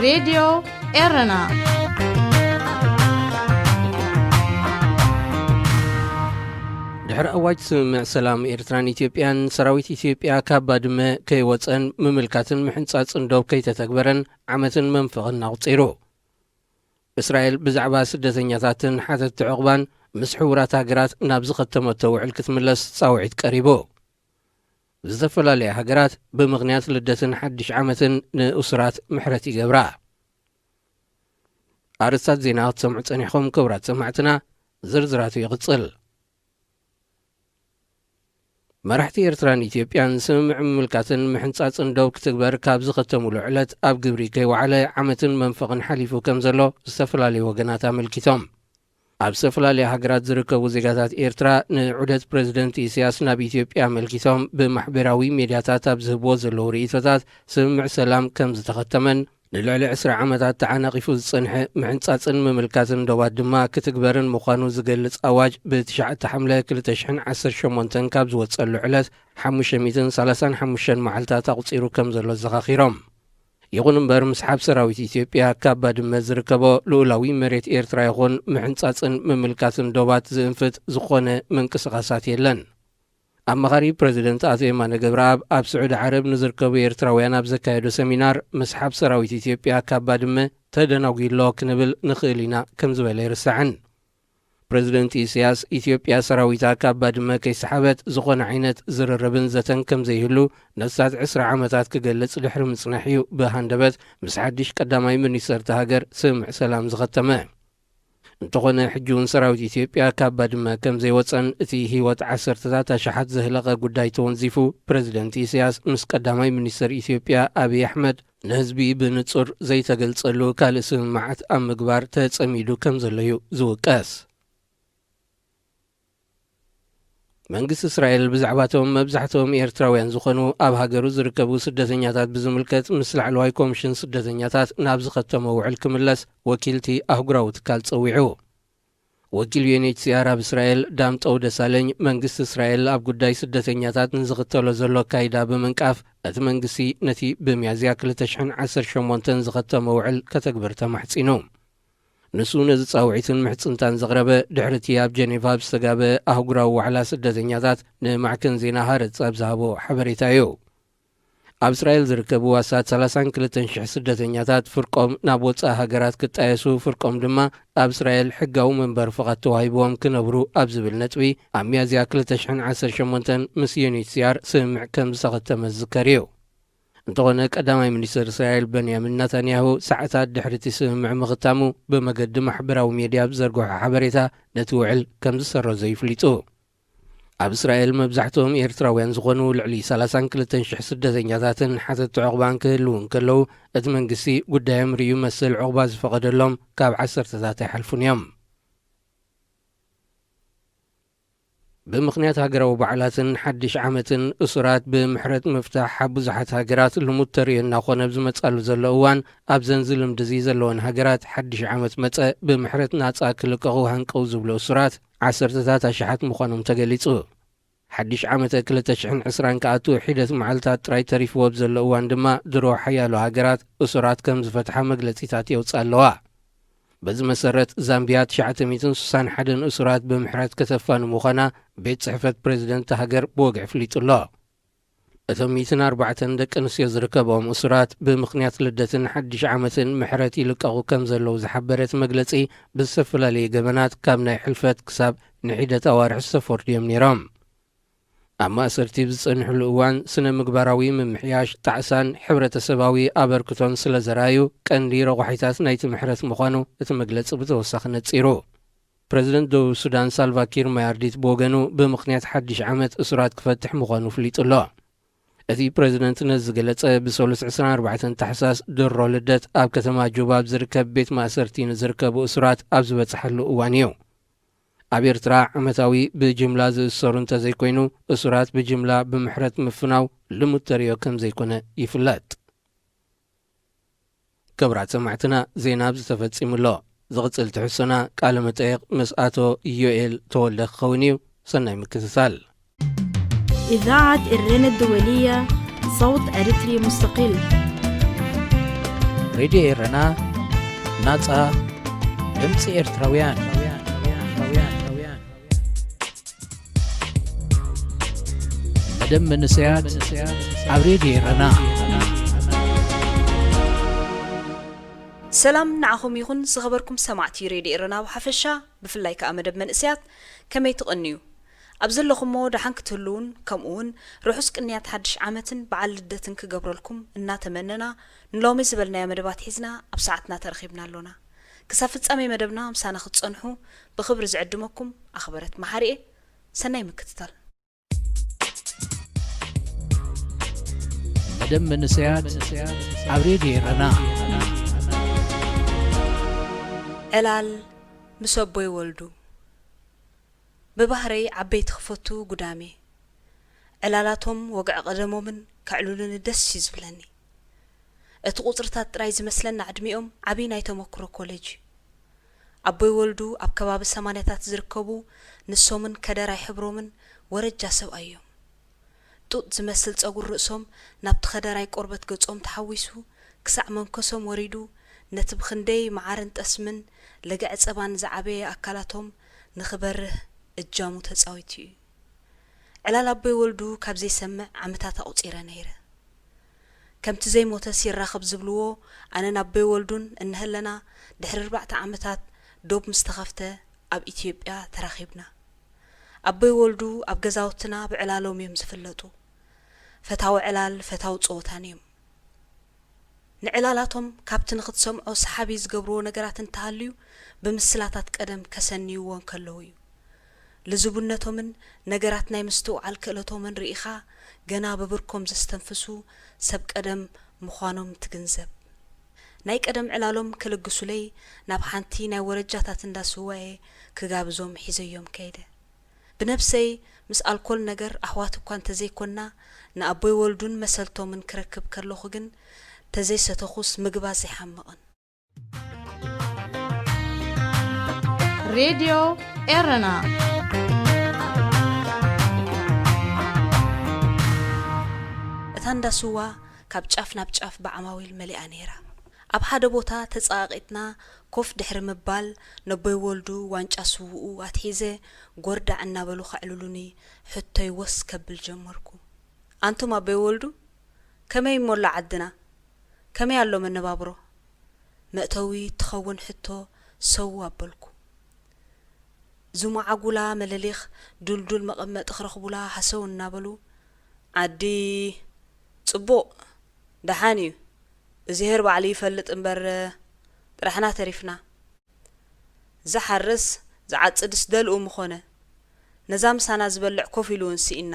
ሬድዮ ኤረና። ድሕሪ ኣዋጅ ስምምዕ ሰላም ኤርትራን ኢትዮጵያን፣ ሰራዊት ኢትዮጵያ ካብ ባድመ ከይወጸን ምምልካትን ምሕንጻጽን ዶብ ከይተተግበረን ዓመትን መንፈቕን ኣቑጺሩ። እስራኤል ብዛዕባ ስደተኛታትን ሓተትቲ ዕቑባን ምስ ሕቡራት ሃገራት ናብ ዝኸተመቶ ውዕል ክትምለስ ጻውዒት ቀሪቡ። ዝተፈላለያ ሃገራት ብምኽንያት ልደትን ሓድሽ ዓመትን ንእሱራት ምሕረት ይገብራ። ኣርእስታት ዜና ክትሰምዑ ጸኒሕኩም ክቡራት ሰማዕትና፣ ዝርዝራቱ ይቕጽል። መራሕቲ ኤርትራን ኢትዮጵያን ስምምዕ ምምልካትን ምሕንጻጽን ዶብ ክትግበር ካብ ዝኸተሙሉ ዕለት ኣብ ግብሪ ከይወዓለ ዓመትን መንፈቕን ሓሊፉ ከም ዘሎ ዝተፈላለዩ ወገናት ኣመልኪቶም። ኣብ ዝተፈላለያ ሃገራት ዝርከቡ ዜጋታት ኤርትራ ንዑደት ፕረዚደንት ኢሳያስ ናብ ኢትዮጵያ ኣመልኪቶም ብማሕበራዊ ሜድያታት ኣብ ዝህብዎ ዘለዉ ርእይቶታት፣ ስምምዕ ሰላም ከም ዝተኸተመን ንልዕሊ ዕስራ ዓመታት ተዓናቒፉ ዝጸንሐ ምሕንጻጽን ምምልካትን ዶባት ድማ ክትግበርን ምዃኑ ዝገልጽ ኣዋጅ ብትሽዓተ ሓምለ ክልተ ሽሕን ዓሰርተ ሸሞንተን ካብ ዝወጸሉ ዕለት ሓሙሽተ ሚእትን ሰላሳን ሓሙሽተን መዓልታት ኣቑጺሩ ከም ዘሎ ዘኻኺሮም። ይኹን እምበር፣ ምስሓብ ሰራዊት ኢትዮጵያ ካብ ባድመ ዝርከቦ ልኡላዊ መሬት ኤርትራ ይኹን ምሕንጻጽን ምምልካትን ዶባት ዝእንፍት ዝኾነ ምንቅስቓሳት የለን። ኣማኻሪ ፕረዚደንት ኣቶ የማነ ገብረኣብ ኣብ ስዑዲ ዓረብ ንዝርከቡ ኤርትራውያን ኣብ ዘካየዶ ሰሚናር፣ ምስሓብ ሰራዊት ኢትዮጵያ ካብ ባድመ ተደናጒሎ ክንብል ንኽእል ኢና ከም ዝበለ ኣይርሳዕን። ፕረዚደንት ኢሳያስ፣ ኢትዮጵያ ሰራዊታ ካብ ባድመ ከይሰሓበት ዝኾነ ዓይነት ዝርርብን ዘተን ከም ዘይህሉ ነሳት ዕስራ ዓመታት ክገልጽ ድሕሪ ምጽናሕ እዩ ብሃንደበት ምስ ሓድሽ ቀዳማይ ሚኒስተር እታ ሃገር ስምምዕ ሰላም ዝኸተመ። እንተኾነ፣ ሕጂ እውን ሰራዊት ኢትዮጵያ ካብ ባድመ ከም ዘይወጸን እቲ ህይወት ዓሰርተታት ኣሽሓት ዘህለቐ ጉዳይ ተወንዚፉ፣ ፕረዚደንት ኢሳያስ ምስ ቀዳማይ ሚኒስተር ኢትዮጵያ ኣብይ ኣሕመድ ንህዝቢ ብንጹር ዘይተገልጸሉ ካልእ ስምምዓት ኣብ ምግባር ተጸሚዱ ከም ዘሎ እዩ ዝውቀስ። መንግስቲ እስራኤል ብዛዕባቶም መብዛሕትኦም ኤርትራውያን ዝኾኑ ኣብ ሃገሩ ዝርከቡ ስደተኛታት ብዝምልከት ምስ ላዕለዋይ ኮሚሽን ስደተኛታት ናብ ዝኸተሞ ውዕል ክምለስ ወኪልቲ ኣህጉራዊ ትካል ጸዊዑ። ወኪል ዩ ኤን ኤች ሲ ኣር ኣብ እስራኤል ዳምጠው ደሳለኝ፣ መንግስቲ እስራኤል ኣብ ጉዳይ ስደተኛታት ንዝኽተሎ ዘሎ ኣካይዳ ብምንቃፍ፣ እቲ መንግስቲ ነቲ ብሚያዝያ ክልተ ሽሕን ዓሰርተ ሸሞንተን ዝኸተሞ ውዕል ከተግብር ተማሕጺኑ። ንሱ ነዚ ጻውዒትን ምሕጽንታን ዘቕረበ ድሕሪ እቲ ኣብ ጀኔቫ ኣብ ዝተጋበ ኣህጉራዊ ዋዕላ ስደተኛታት ንማዕከን ዜና ሃረጽ ኣብ ዝሃቦ ሓበሬታ እዩ። ኣብ እስራኤል ዝርከቡ ኣስታት ሰላሳን ክልተን ሽሕ ስደተኛታት ፍርቆም ናብ ወጻኢ ሃገራት ክጣየሱ፣ ፍርቆም ድማ ኣብ እስራኤል ሕጋዊ መንበሪ ፍቓድ ተዋሂብዎም ክነብሩ ኣብ ዝብል ነጥቢ ኣብ ሚያዝያ ክልተ ሽሕን ዓሰርተ ሸሞንተን ምስ ዩ ኤን ኤች ሲ ኣር ስምምዕ ከም ዝተኸተመ ዝዝከር እዩ። እንተኾነ፣ ቀዳማይ ሚኒስተር እስራኤል በንያሚን ናታንያሁ ሰዓታት ድሕሪ እቲ ስምምዕ ምኽታሙ ብመገዲ ማሕበራዊ ሜድያ ኣብ ዘርግሖ ሓበሬታ ነቲ ውዕል ከም ዝሰረዞ ይፍሊጡ። ኣብ እስራኤል መብዛሕትኦም ኤርትራውያን ዝኾኑ ልዕሊ ሰላሳን ክልተን ሽሕ ስደተኛታትን ሓተቲ ዕቑባን ክህልዉ እንከለዉ፣ እቲ መንግስቲ ጉዳዮም ርእዩ መሰል ዕቑባ ዝፈቐደሎም ካብ ዓሰርተታት ኣይሓልፉን እዮም። ብምኽንያት ሃገራዊ በዓላትን ሓድሽ ዓመትን እሱራት ብምሕረት ምፍታሕ ኣብ ብዙሓት ሃገራት ልሙድ ተርእዮ እናኾነ ኣብ ዝመጻሉ ዘሎ እዋን፣ ኣብዘን እዚ ልምዲ እዚ ዘለወን ሃገራት ሓድሽ ዓመት መጸ ብምሕረት ናጻ ክልቀቑ ሃንቀው ዝብሉ እሱራት ዓሰርተታት ኣሽሓት ምዃኖም ተገሊጹ። ሓድሽ ዓመት ክልተ ሽሕን ዕስራን ክኣቱ ሒደት መዓልታት ጥራይ ተሪፍዎ ኣብ ዘሎ እዋን ድማ ድሮ ሓያሎ ሃገራት እሱራት ከም ዝፈትሓ መግለጺታት የውጽኣ ኣለዋ። በዚ መሰረት፣ ዛምቢያ ትሽዓተ ሚእትን ስሳን ሓደን እሱራት ብምሕረት ከተፋኑ ምዃና ቤት ጽሕፈት ፕረዚደንት ሃገር ብወግዒ ኣፍሊጡ ኣሎ። እቶም ሚእትን ኣርባዕተን ደቂ ኣንስትዮ ዝርከብኦም እሱራት ብምኽንያት ልደትን ሓድሽ ዓመትን ምሕረት ይልቀቑ ከም ዘለዉ ዝሓበረ እቲ መግለጺ፣ ብዝተፈላለየ ገበናት ካብ ናይ ሕልፈት ክሳብ ንሒደት ኣዋርሕ ዝተፈርዱ እዮም ነይሮም። ኣብ ማእሰርቲ ዝጸንሕሉ እዋን ስነ ምግባራዊ ምምሕያሽ፣ ጣዕሳን ሕብረተሰባዊ ኣበርክቶን ስለ ዘርኣዩ ቀንዲ ረቋሒታት ናይቲ ምሕረት ምዃኑ እቲ መግለጺ ብተወሳኺ ነጺሩ። ፕረዚደንት ደቡብ ሱዳን ሳልቫ ኪር ማያርዲት ብወገኑ ብምኽንያት ሓድሽ ዓመት እሱራት ክፈትሕ ምዃኑ ኣፍሊጡ ኣሎ። እቲ ፕረዚደንት ነዚ ዝገለጸ ብሰሉስ ዕስራን ኣርባዕተን ታሕሳስ ድሮ ልደት ኣብ ከተማ ጁባ ኣብ ዝርከብ ቤት ማእሰርቲ ንዝርከቡ እሱራት ኣብ ዝበጽሓሉ እዋን እዩ። ኣብ ኤርትራ ዓመታዊ ብጅምላ ዝእሰሩ እንተዘይኮይኑ፣ እሱራት ብጅምላ ብምሕረት ምፍናው ልሙድ ተርእዮ ከም ዘይኮነ ይፍለጥ። ክቡራት ሰማዕትና፣ ዜና ኣብዚ ተፈጺሙ ኣሎ። ዝቕጽል ትሕዝቶና ቃለ መጠይቕ ምስ ኣቶ ዮኤል ተወልደ ክኸውን እዩ። ሰናይ ምክትታል። إذاعة إرينا الدولية، صوت أريتري مستقل. ሬድዮ ኤረና፣ ናጻ ድምጺ ኤርትራውያን። መደብ መንእሰያት ኣብ ሬድዮ ኤረና። ሰላም ንዓኹም ይኹን ዝኸበርኩም ሰማዕቲ ሬድዮ ኤረና ብሓፈሻ፣ ብፍላይ ከኣ መደብ መንእሰያት። ከመይ ትቕንዩ? ኣብ ዘለኹሞ ደሓን ክትህልዉን ከምኡ እውን ርሑስ ቅንያት ሓድሽ ዓመትን በዓል ልደትን ክገብረልኩም እናተመነና፣ ንሎሚ ዝበልናዮ መደባት ሒዝና ኣብ ሰዓትና ተረኺብና ኣሎና። ክሳብ ፍጻሜ መደብና ምሳና ክትጸንሑ ብኽብሪ ዝዕድመኩም ኣኽበረት መሓሪኤ። ሰናይ ምክትታል። መደብ መንእሰያት ኣብ ሬድዮ ኤረና። ዕላል ምስ ኣቦይ ወልዱ። ብባህረይ ዓበይቲ ክፈቱ ጉዳሜ። ዕላላቶም ወግዒ ቀደሞምን ከዕልሉኒ ደስ እዩ ዝብለኒ። እቲ ቁጽርታት ጥራይ ዝመስለና ዕድሚኦም ዓቢ ናይ ተመክሮ ኮሌጅ እዩ። ኣቦይ ወልዱ ኣብ ከባቢ ሰማንያታት ዝርከቡ ንሶምን ከደራይ ሕብሮምን ወረጃ ሰብኣይ እዮም። ጡጥ ዝመስል ጸጉሪ ርእሶም ናብቲ ከደራይ ቆርበት ገጾም ተሓዊሱ ክሳዕ መንከሶም ወሪዱ ነቲ ብኽንደይ መዓርን ጠስምን ለግዐ ጸባን ዝዓበየ ኣካላቶም ንኽበርህ እጃሙ ተጻዊቱ እዩ። ዕላል ኣቦይ ወልዱ ካብ ዘይሰምዕ ዓመታት ኣቑጺረ ነይረ። ከምቲ ዘይሞተስ ይራኸብ ዝብልዎ፣ ኣነን ኣቦይ ወልዱን እንሀለና ድሕሪ ኣርባዕተ ዓመታት ዶብ ምስ ተኸፍተ ኣብ ኢትዮጵያ ተራኺብና። ኣቦይ ወልዱ ኣብ ገዛውትና ብዕላሎም እዮም ዝፍለጡ። ፈታዊ ዕላል፣ ፈታዊ ጸወታን እዮም። ንዕላላቶም ካብቲ ንኽትሰምዖ ሰሓቢ ዝገብርዎ ነገራት እንተሃልዩ፣ ብምስላታት ቀደም ከሰንይዎ እንከለዉ እዩ። ልዙብነቶምን ነገራት ናይ ምስትውዓል ክእለቶምን ርኢኻ፣ ገና ብብርኮም ዘስተንፍሱ ሰብ ቀደም ምዃኖም ትግንዘብ። ናይ ቀደም ዕላሎም ክልግሱለይ ናብ ሓንቲ ናይ ወረጃታት እንዳ ስዋ'የ ክጋብዞም ሒዘዮም ከይደ። ብነብሰይ ምስ ኣልኮል ነገር ኣሕዋት እኳ እንተዘይኮንና፣ ንኣቦይ ወልዱን መሰልቶምን ክረክብ ከለኹ ግን፣ ተዘይሰተኹስ ምግባዝ ኣይሓምቕን። ሬድዮ ኤረና። እታ እንዳ ስዋ ካብ ጫፍ ናብ ጫፍ ብዓማዊል መሊኣ ነይራ። ኣብ ሓደ ቦታ ተጸቓቒጥና ኮፍ ድሕሪ ምባል፣ ነቦይ ወልዱ ዋንጫ ስውኡ ኣትሒዘ፣ ጎርዳዕ እናበሉ ከዕልሉኒ፣ ሕቶይ ወስ ከብል ጀመርኩ። ኣንቱም ኣቦይ ወልዱ፣ ከመይ እሞ ኣላ ዓድና? ከመይ ኣሎ መነባብሮ? መእተዊ እትኸውን ሕቶ ሰው ኣበልኩ። ዝሞዓጉላ መለሊኽ፣ ዱልዱል መቐመጢ ክረኽቡላ ሃሰው እናበሉ፣ ዓዲ ጽቡቕ፣ ደሓን እዩ፣ እዚሄር ባዕሉ ይፈልጥ እምበር፣ ጥራሕና ተሪፍና። ዝሓርስ ዝዓጽድስ ደልኡ ምኾነ፣ ነዛ ምሳና ዝበልዕ ኮፍ ኢሉ እውን ስኢና።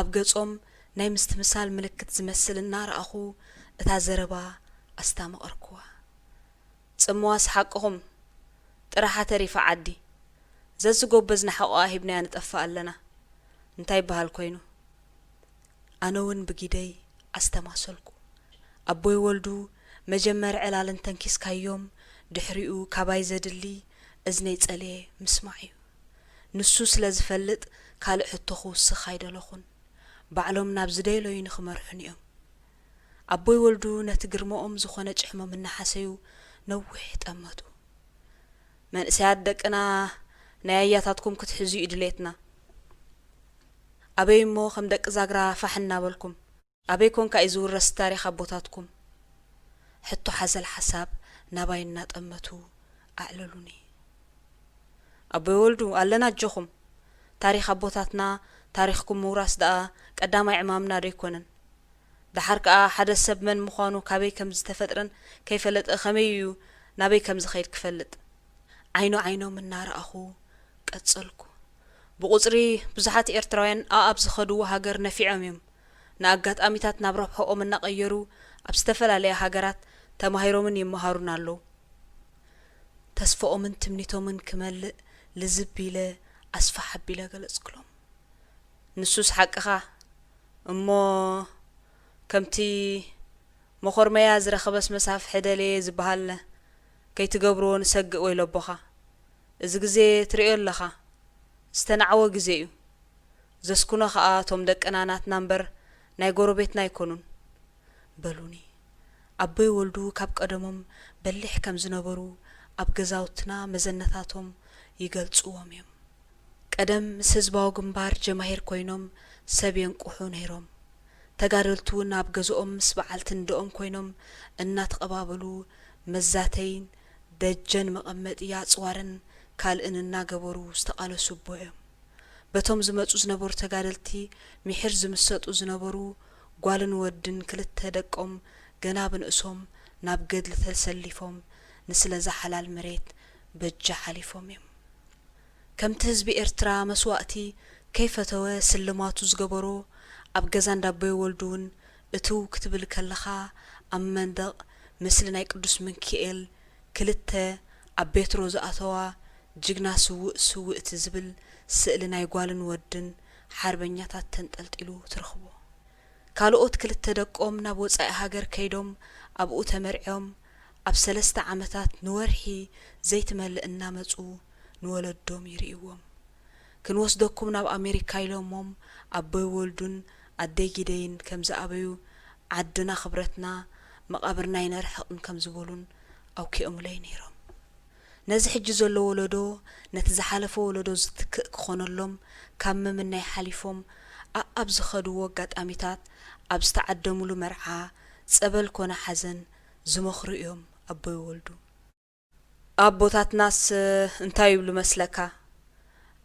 ኣብ ገጾም ናይ ምስትምሳል ምልክት ዝመስል እናረኣኹ፣ እታ ዘረባ ኣስታመቐርኩዋ። ጽምዋስ ሓቅኹም፣ ጥራሓ ተሪፋ ዓዲ። ዘዝጎበዝና ሕቖኣ ሂብናያ ንጠፍእ ኣለና። እንታይ ይበሃል ኮይኑ? ኣነ እውን ብጊደይ ኣስተማሰልኩ። ኣቦይ ወልዱ መጀመሪ ዕላል እንተንኪስካዮም፣ ድሕሪኡ ካባይ ዘድሊ እዝነይ ጸልየ ምስማዕ እዩ። ንሱ ስለ ዝፈልጥ ካልእ ሕቶ ክውስኽ ኣይደለኹን። ባዕሎም ናብ ዝደለዩ ንኽመርሑኒ እዮም። ኣቦይ ወልዱ ነቲ ግርመኦም ዝኾነ ጭሕሞም እናሓሰዩ ነዊሕ ጠመቱ። መንእሰያት ደቅና ናይ ኣያታትኩም ክትሕዙ እዩ ድሌትና። ኣበይ እሞ ከም ደቂ ዛግራ ፋሕ እናበልኩም? ኣበይ ኮንካ እዩ ዝውረስ ታሪኽ ኣቦታትኩም? ሕቶ ሓዘል ሓሳብ ናባይ እናጠመቱ ኣዕለሉኒ። ኣቦይ ወልዱ፣ ኣለና ኣጆኹም። ታሪኽ ኣቦታትና፣ ታሪኽኩም ምውራስ ደኣ ቀዳማይ ዕማምና ዶ ኣይኮነን? ደሓር ከኣ ሓደ ሰብ መን ምዃኑ፣ ካበይ ከም ዝተፈጥረን ከይፈለጠ ከመይ እዩ ናበይ ከም ዝኸይድ ክፈልጥ? ዓይኑ ዓይኖም እናረኣኹ ቀጸልኩ። ብቑጽሪ ብዙሓት ኤርትራውያን ኣኣብ ዝኸድዎ ሃገር ነፊዖም እዮም። ንኣጋጣሚታት ናብ ረብሕኦም እናቐየሩ ኣብ ዝተፈላለያ ሃገራት ተማሂሮምን ይመሃሩን ኣለዉ። ተስፋኦምን ትምኒቶምን ክመልእ ልዝብ ኢለ ኣስፍሕ ኣቢለ ገለጽኩሎም። ንሱስ ሓቅኻ እሞ፣ ከምቲ መኾርመያ ዝረኸበስ መሳፍሒ ደለየ ዝበሃል ከይትገብርዎ ንሰግእ ወይለቦኻ። እዚ ግዜ ትርእዮ ኣለኻ፣ ዝተናዕወ ግዜ እዩ። ዘስኩኖ ኸኣ እቶም ደቅና ናትና እምበር ናይ ጎረቤትና ኣይኮኑን በሉኒ። ኣቦይ ወልዱ ካብ ቀደሞም በሊሕ ከም ዝነበሩ ኣብ ገዛውትና መዘነታቶም ይገልጽዎም እዮም። ቀደም ምስ ህዝባዊ ግንባር ጀማሂር ኮይኖም ሰብ የንቅሑ ነይሮም። ተጋደልቲ እውን ኣብ ገዝኦም ምስ በዓልቲ ንደኦም ኮይኖም እናተቐባበሉ መዛተይን ደጀን መቐመጢ ኣጽዋርን ካልእን እናገበሩ ዝተቓለሱ ኣቦ እዮም። በቶም ዝመጹ ዝነበሩ ተጋደልቲ ምሒር ዝምሰጡ ዝነበሩ ጓልን ወድን ክልተ ደቆም ገና ብንእሶም ናብ ገድሊ ተሰሊፎም ንስለዛ ሓላል መሬት በጃ ሓሊፎም እዮም። ከምቲ ህዝቢ ኤርትራ መስዋእቲ ከይፈተወ ስልማቱ ዝገበሮ፣ ኣብ ገዛ እንዳቦይ ወልዱ እውን እትው ክትብል ከለኻ ኣብ መንደቕ ምስሊ ናይ ቅዱስ ምንኪኤል ክልተ ኣብ ቤትሮ ዝኣተዋ ጅግና ስውእ ስውእቲ ዝብል ስእሊ ናይ ጓልን ወድን ሓርበኛታት ተንጠልጢሉ ትረኽቦ። ካልኦት ክልተ ደቆም ናብ ወጻኢ ሃገር ከይዶም ኣብኡ ተመርዕዮም ኣብ ሰለስተ ዓመታት ንወርሒ ዘይትመልእ እናመጹ ንወለዶም ይርእይዎም። ክንወስደኩም ናብ ኣሜሪካ ኢሎሞም ኣቦይ ወልዱን ኣደይ ጊደይን ከም ዝኣበዩ ዓድና ክብረትና መቓብርና ኣይነርሕቕን ከም ዝበሉን ኣውኪኦምለይ ነይሮም። ነዚ ሕጂ ዘሎ ወለዶ ነቲ ዝሓለፈ ወለዶ ዝትክእ ክኾነሎም ካብ ምምናይ ሓሊፎም ኣኣብ ዝኸድዎ ኣጋጣሚታት ኣብ ዝተዓደምሉ መርዓ፣ ጸበል ኮነ ሓዘን ዝመኽሩ እዮም ኣቦይ ወልዱ። ኣቦታትናስ እንታይ ይብሉ መስለካ?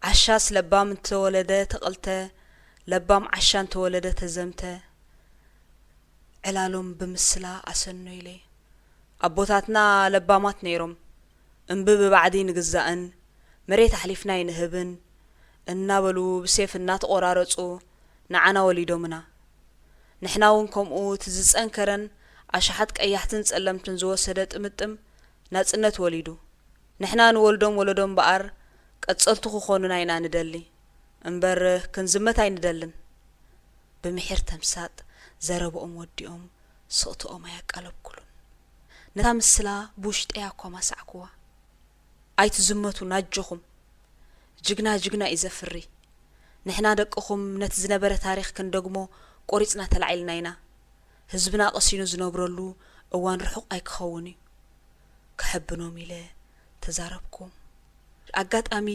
ዓሻስ ለባም እንተወለደ ተቐልተ፣ ለባም ዓሻ እንተወለደ ተዘምተ። ዕላሎም ብምስላ ኣሰኖ ኢለ። ኣቦታትና ለባማት ነይሮም። እምቢ ብባዕዲ ንግዛእን መሬት ኣሕሊፍና ኣይንህብን እናበሉ ብሴፍ እናተቖራረጹ ንዓና ወሊዶምና። ንሕና እውን ከምኡ እቲ ዝጸንከረን ኣሽሓት ቀያሕትን ጸለምትን ዝወሰደ ጥምጥም ናጽነት ወሊዱ። ንሕና ንወልዶም ወለዶ እምበኣር ቀጸልቱ ክኾኑና ኢና ንደሊ እምበር ክንዝመት ኣይንደልን። ብምሒር ተምሳጥ ዘረብኦም ወዲኦም ስቕትኦም ኣያቃለብኩሉን። ነታ ምስላ ብውሽጠይ ኣኳማሳዕኩዋ። ኣይትዝመቱ ናጆኹም። ጅግና ጅግና እዩ ዘፍሪ። ንሕና ደቅኹም ነቲ ዝነበረ ታሪኽ ክንደግሞ ቆሪጽና ተላዒልና ኢና። ህዝብና ቀሲኑ ዝነብረሉ እዋን ርሑቕ ኣይክኸውን እዩ። ከሐብኖም ኢለ ተዛረብኩ። ኣጋጣሚ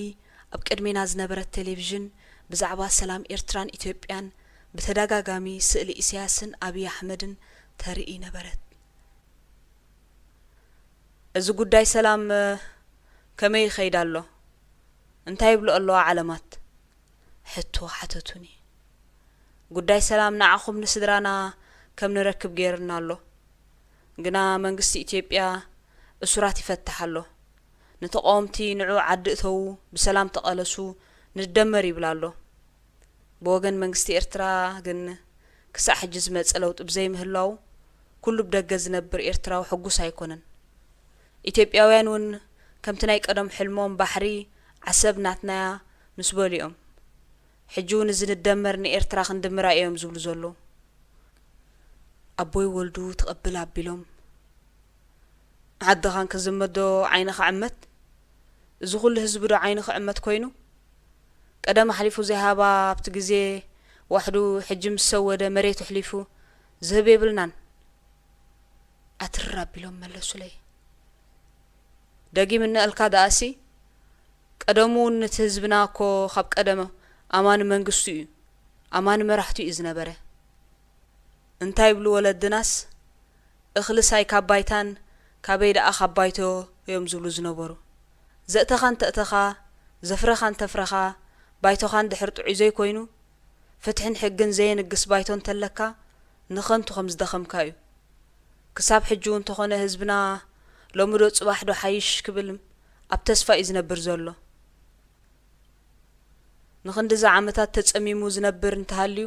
ኣብ ቅድሜና ዝነበረት ቴሌቪዥን ብዛዕባ ሰላም ኤርትራን ኢትዮጵያን ብተደጋጋሚ ስእሊ ኢሳያስን ኣብይ ኣሕመድን ተርኢ ነበረት። እዚ ጉዳይ ሰላም ከመይ ይኸይድ ኣሎ? እንታይ ይብልኦ ኣለዋ ዓለማት? ሕቶ ሓተቱኒ። ጉዳይ ሰላም ንዓኹም ንስድራና ከም ንረክብ ገይርና ኣሎ። ግና መንግስቲ ኢትዮጵያ እሱራት ይፈትሕ ኣሎ። ንተቓወምቲ ንዑ ዓዲ እተዉ፣ ብሰላም ተቐለሱ፣ ንደመር ይብል ኣሎ። ብወገን መንግስቲ ኤርትራ ግን ክሳዕ ሕጂ ዝመጸ ለውጢ ብዘይምህላዉ፣ ኩሉ ብደገ ዝነብር ኤርትራዊ ሕጉስ ኣይኮነን። ኢትዮጵያውያን እውን ከምቲ ናይ ቀደም ሕልሞም ባሕሪ ዓሰብ ናትናያ ምስ በሉ እዮም። ሕጂ እውን እዚ ንደመር ንኤርትራ ክንድምራ እዮም ዝብሉ ዘለዉ። ኣቦይ ወልዱ ትቕብል ኣቢሎም፣ ዓድኻን ክዝመት ዶ ዓይንኻ ዕመት? እዚ ኩሉ ህዝቢ ዶ ዓይኑ ክዕመት ኮይኑ? ቀደም ኣሕሊፉ ዘይሃባ ኣብቲ ግዜ ዋሕዱ ሕጂ ምስ ሰወደ መሬት ኣሕሊፉ ዝህብ የብልናን። ኣትርር ኣቢሎም መለሱለይ። ደጊም እንኣልካ ደኣሲ፣ ቀደሙ እውን ነቲ ህዝብና እኮ ካብ ቀደም ኣማኒ መንግስቱ እዩ፣ ኣማኒ መራሕቱ እዩ ዝነበረ። እንታይ ይብሉ ወለድናስ፣ እኽሊ ሳይ ካብ ባይታን ካበይ ደኣ ካብ ባይቶ እዮም ዝብሉ ዝነበሩ። ዘእተኻ እንተእተኻ፣ ዘፍረኻ እንተፍረኻ፣ ባይቶኻ እንድሕር ጥዑይ ዘይኮይኑ፣ ፍትሕን ሕግን ዘየንግስ ባይቶ እንተለካ፣ ንኸንቱ ከም ዝደኸምካ እዩ። ክሳብ ሕጂ እውን እንተኾነ ህዝብና ሎሚ ዶ ጽባሕ ዶ ሓይሽ ክብል ኣብ ተስፋ እዩ ዝነብር ዘሎ። ንኽንድዚ ዓመታት ተጸሚሙ ዝነብር እንተሃልዩ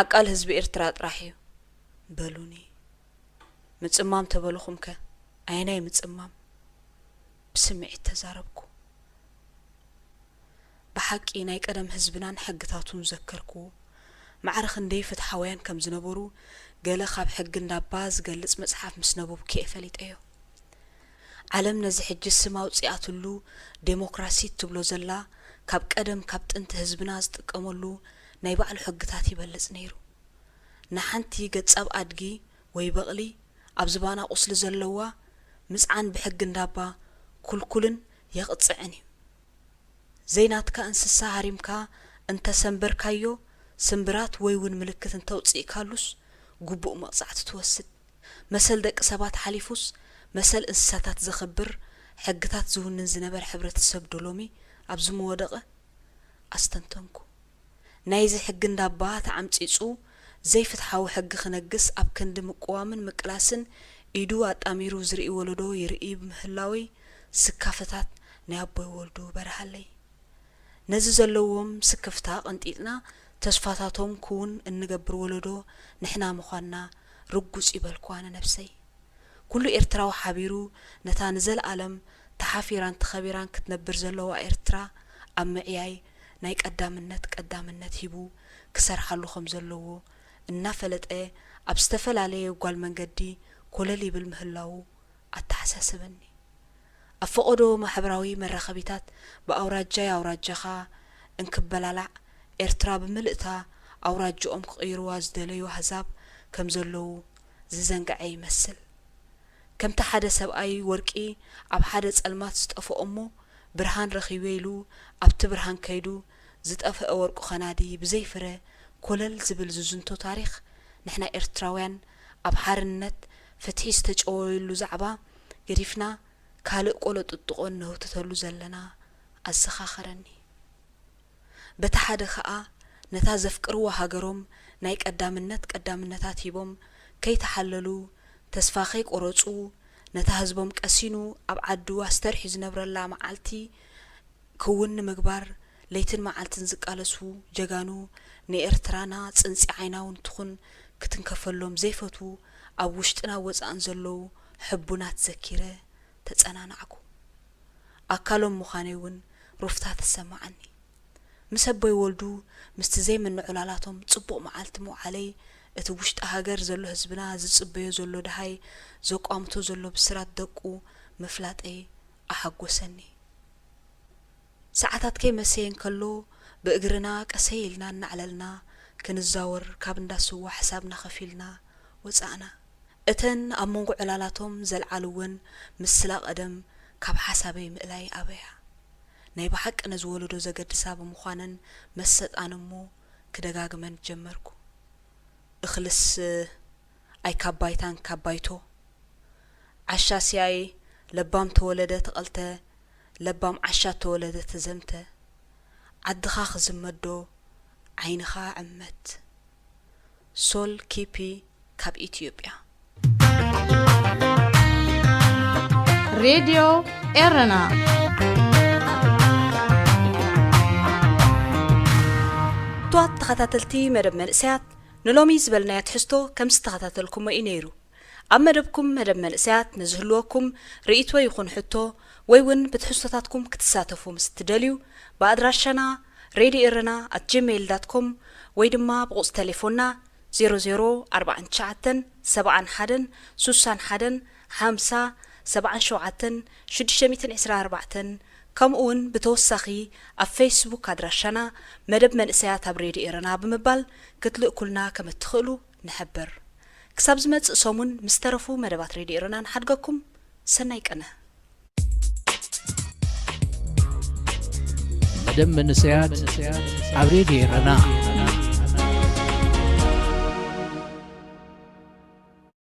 ዓቃል ህዝቢ ኤርትራ ጥራሕ እዩ በሉኒ። ምጽማም ተበልኹምከ ኣየናይ ምጽማም? ብስምዒት ተዛረብኩ። ብሓቂ ናይ ቀደም ህዝብናን ሕግታቱን ዘከርኩ። ማዕረ ክንደይ ፍትሓውያን ከም ዝነበሩ ገለ ካብ ሕጊ እንዳባ ዝገልጽ መጽሓፍ ምስ ነበብኩ እየ ፈሊጠዮ። ዓለም ነዚ ሕጂ ስም ኣውጺኣትሉ ዴሞክራሲ እትብሎ ዘላ፣ ካብ ቀደም ካብ ጥንቲ ህዝብና ዝጥቀመሉ ናይ ባዕሉ ሕግታት ይበልጽ ነይሩ። ንሓንቲ ገጻብ ኣድጊ ወይ በቕሊ ኣብ ዝባና ቁስሊ ዘለዋ ምጽዓን ብሕጊ እንዳባ ኩልኩልን የቕጽዕን እዩ። ዘይናትካ እንስሳ ሃሪምካ እንተሰንበርካዮ፣ ስምብራት ወይ እውን ምልክት እንተውጽእካሉስ፣ ግቡእ መቕጻዕቲ ትወስድ። መሰል ደቂ ሰባት ሓሊፉስ፣ መሰል እንስሳታት ዘኽብር፣ ሕግታት ዝውንን ዝነበረ ሕብረተሰብ ዶ ሎሚ ኣብዚ ምወደቐ? ኣስተንተንኩ። ናይዚ ሕጊ እንዳባ ተዓምጺጹ ዘይፍትሓዊ ሕጊ ክነግስ ኣብ ክንዲ ምቅዋምን ምቅላስን ኢዱ ኣጣሚሩ ዝርኢ ወለዶ ይርኢ ብምህላወይ ስካፈታት ናይ ኣቦይ ወልዱ በርሃለይ። ነዚ ዘለዎም ስክፍታ ቀንጢጥና ተስፋታቶም ክውን እንገብር ወለዶ ንሕና ምዃንና ርጉጽ ይበልኩዋ ንነብሰይ። ኩሉ ኤርትራዊ ሓቢሩ ነታ ንዘለኣለም ተሓፊራን ተኸቢራን ክትነብር ዘለዋ ኤርትራ ኣብ ምዕያይ ናይ ቀዳምነት ቀዳምነት ሂቡ ክሰርሓሉ ከም ዘለዎ እናፈለጠ ኣብ ዝተፈላለየ ጓል መንገዲ ኮለል ይብል ምህላዉ ኣተሓሳሰበኒ። ኣብ ፈቐዶ ማሕበራዊ መራኸቢታት ብኣውራጃይ ኣውራጃኻ እንክበላላዕ ኤርትራ ብምልእታ ኣውራጅኦም ክቕይርዋ ዝደለዩ ኣህዛብ ከም ዘለዉ ዝዘንግዐ ይመስል። ከምቲ ሓደ ሰብኣይ ወርቂ ኣብ ሓደ ጸልማት ዝጠፍኦ እሞ ብርሃን ረኺበ ኢሉ ኣብቲ ብርሃን ከይዱ ዝጠፍአ ወርቁ ከናዲ ብዘይ ፍረ ኮለል ዝብል ዝዝንቶ ታሪኽ ንሕና ኤርትራውያን ኣብ ሓርነት ፍትሒ ዝተጨወየሉ ዛዕባ ገዲፍና ካልእ ቆሎ ጥጥቆ እነህውትተሉ ዘለና ኣዘኻኸረኒ። በቲ ሓደ ኸኣ ነታ ዘፍቅርዋ ሃገሮም ናይ ቀዳምነት ቀዳምነታት ሂቦም ከይተሓለሉ ተስፋ ከይቆረጹ ነታ ህዝቦም ቀሲኑ ኣብ ዓዱ ኣስተርሕዩ ዝነብረላ መዓልቲ ክውን ንምግባር ለይትን መዓልትን ዝቃለሱ ጀጋኑ ንኤርትራና ጽንጺ ዓይና እውን ትኹን ክትንከፈሎም ዘይፈትዉ ኣብ ውሽጥን ኣብ ወጻእን ዘለዉ ሕቡናት ዘኪረ ተጸናናዕኩ። ኣካሎም ምዃነይ እውን ሩፍታ ተሰማዓኒ። ምስ ኣቦይ ወልዱ ምስቲ ዘይምንዑላላቶም ጽቡቕ መዓልቲ ምውዓለይ እቲ ውሽጢ ሃገር ዘሎ ህዝብና ዝጽበዮ ዘሎ ደሃይ ዘቋምቶ ዘሎ ብስራት ደቁ ምፍላጠይ ኣሓጎሰኒ። ሰዓታት ከይመሰየ እንከሎ ብእግርና ቀሰይ ኢልና እናዕለልና ክንዛወር ካብ እንዳ ስዋ ሕሳብና ከፊልና ወጻእና። እተን ኣብ መንጎ ዕላላቶም ዘልዓልወን ምስላ ቀደም ካብ ሓሳበይ ምእላይ ኣበያ። ናይ ብሓቂ ነዚ ወለዶ ዘገድሳ ብምዃነን መሰጣን እሞ ክደጋግመን ጀመርኩ። እኽልስ ኣይካባይታን ካባይቶ ዓሻ ሲያይ ለባም ተወለደ ተቐልተ ለባም ዓሻ ተወለደ ተዘምተ ዓድኻ ክዝመዶ ዓይንኻ ዕመት። ሶል ኪፒ ካብ ኢትዮጵያ። ሬድዮ ኤረና። ክቡራት ተኸታተልቲ መደብ መንእሰያት ንሎሚ ዝበልናዮ ትሕዝቶ ከም ዝተኸታተልኩሞ እዩ ነይሩ። ኣብ መደብኩም መደብ መንእሰያት ንዝህልወኩም ርእይቶ ይኹን ሕቶ ወይ እውን ብትሕዝቶታትኩም ክትሳተፉ ምስ እትደልዩ ብኣድራሻና ሬድዮ ኤረና ኣት ጂሜይል ዳት ኮም ወይ ድማ ብቑጽሪ ተሌፎንና ዜሮ ዜሮ ኣርባዓን ትሽዓተን ሰብዓን ሓደን ሱሳን ሓደን ሓምሳ ሰብዓን ሸውዓተን ሽዱሽተ ሚእትን ዕስራን ኣርባዕተን ከምኡ እውን ብተወሳኺ ኣብ ፌስቡክ ኣድራሻና መደብ መንእሰያት ኣብ ሬድዮ ኤረና ብምባል ክትልእኩልና ከም እትኽእሉ ንሕብር። ክሳብ ዝመጽእ ሰሙን ምስ ተረፉ መደባት ሬድዮ ኤረና ንሓድገኩም። ሰናይ ቅነ። መደብ መንእሰያት ኣብ ሬድዮ ኤረና።